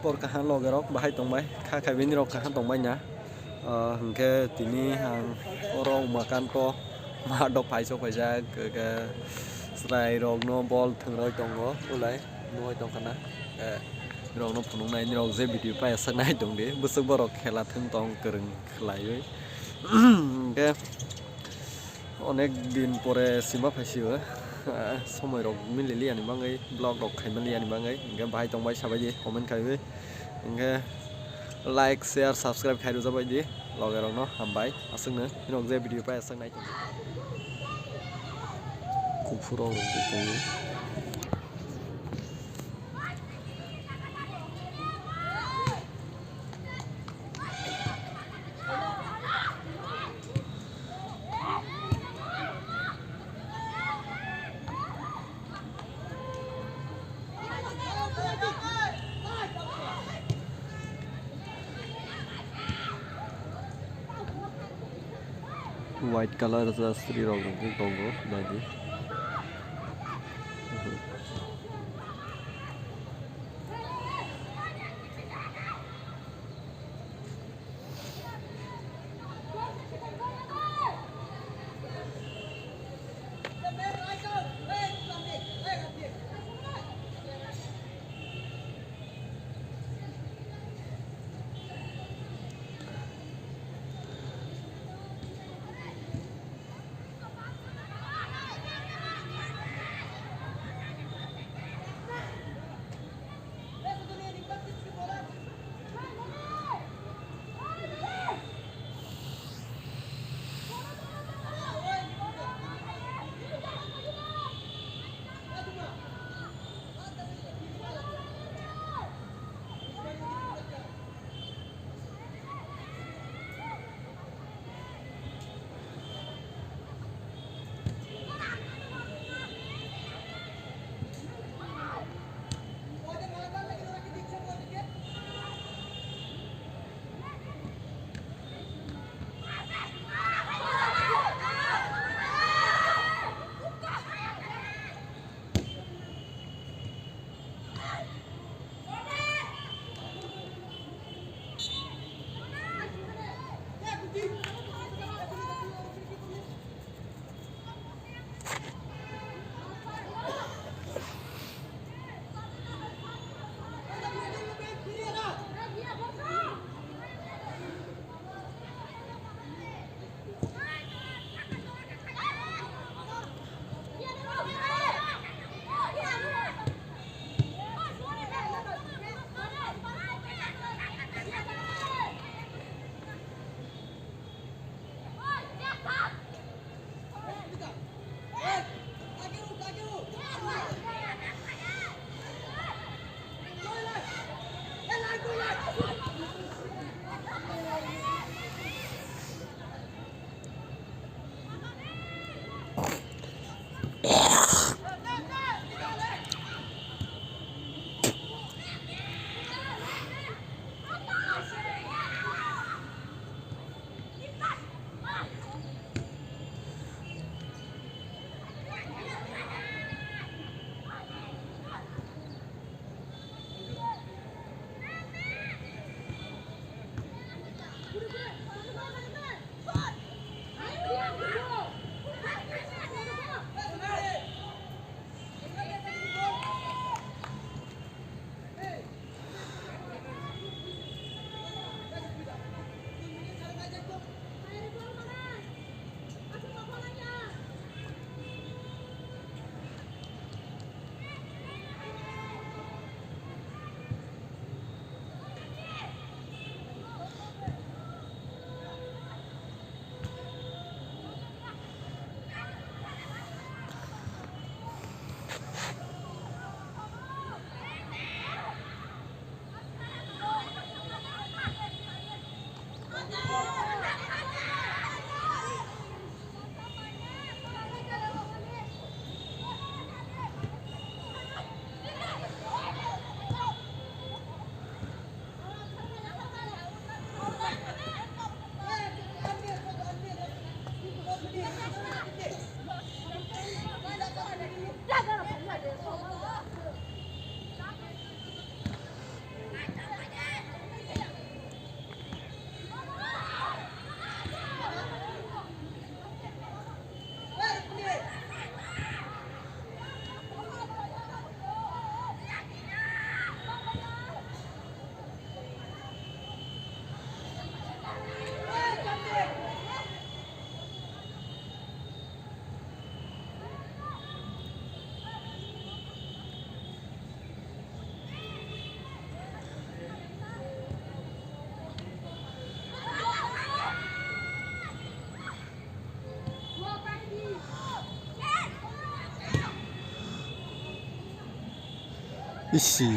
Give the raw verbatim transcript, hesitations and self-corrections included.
Por kaham logerok bahai tongbai, kha khai bini rok kaham tongbai na. Ah, hwnkhe tini ang oro Umakanto math o phaisok phaijak, hwnkhe chwrai rokno bol thwngroi tongo, ulai nugui tongkha na. Eh, rokno phunuknai, nini rok je video paisa nai tongdi, bwswk borok khela thwng tong kwrwng khlaiwi. Hwnkhe onek din pore sima phaisio, somoi rok mili liyani bagwi, vlog rok khaima liyani bagwi, hwnkhe bahai tongbai sabaidi comment khaiwi, hwnkhe like, share, subscribe khai rwjabaidi, logerokno hambai, aswkno nini rok je video pai aswk nai tong. Kuphur rok rwgwi tongo. White colour jersey rok rwgwi tongo, naidi. Messi.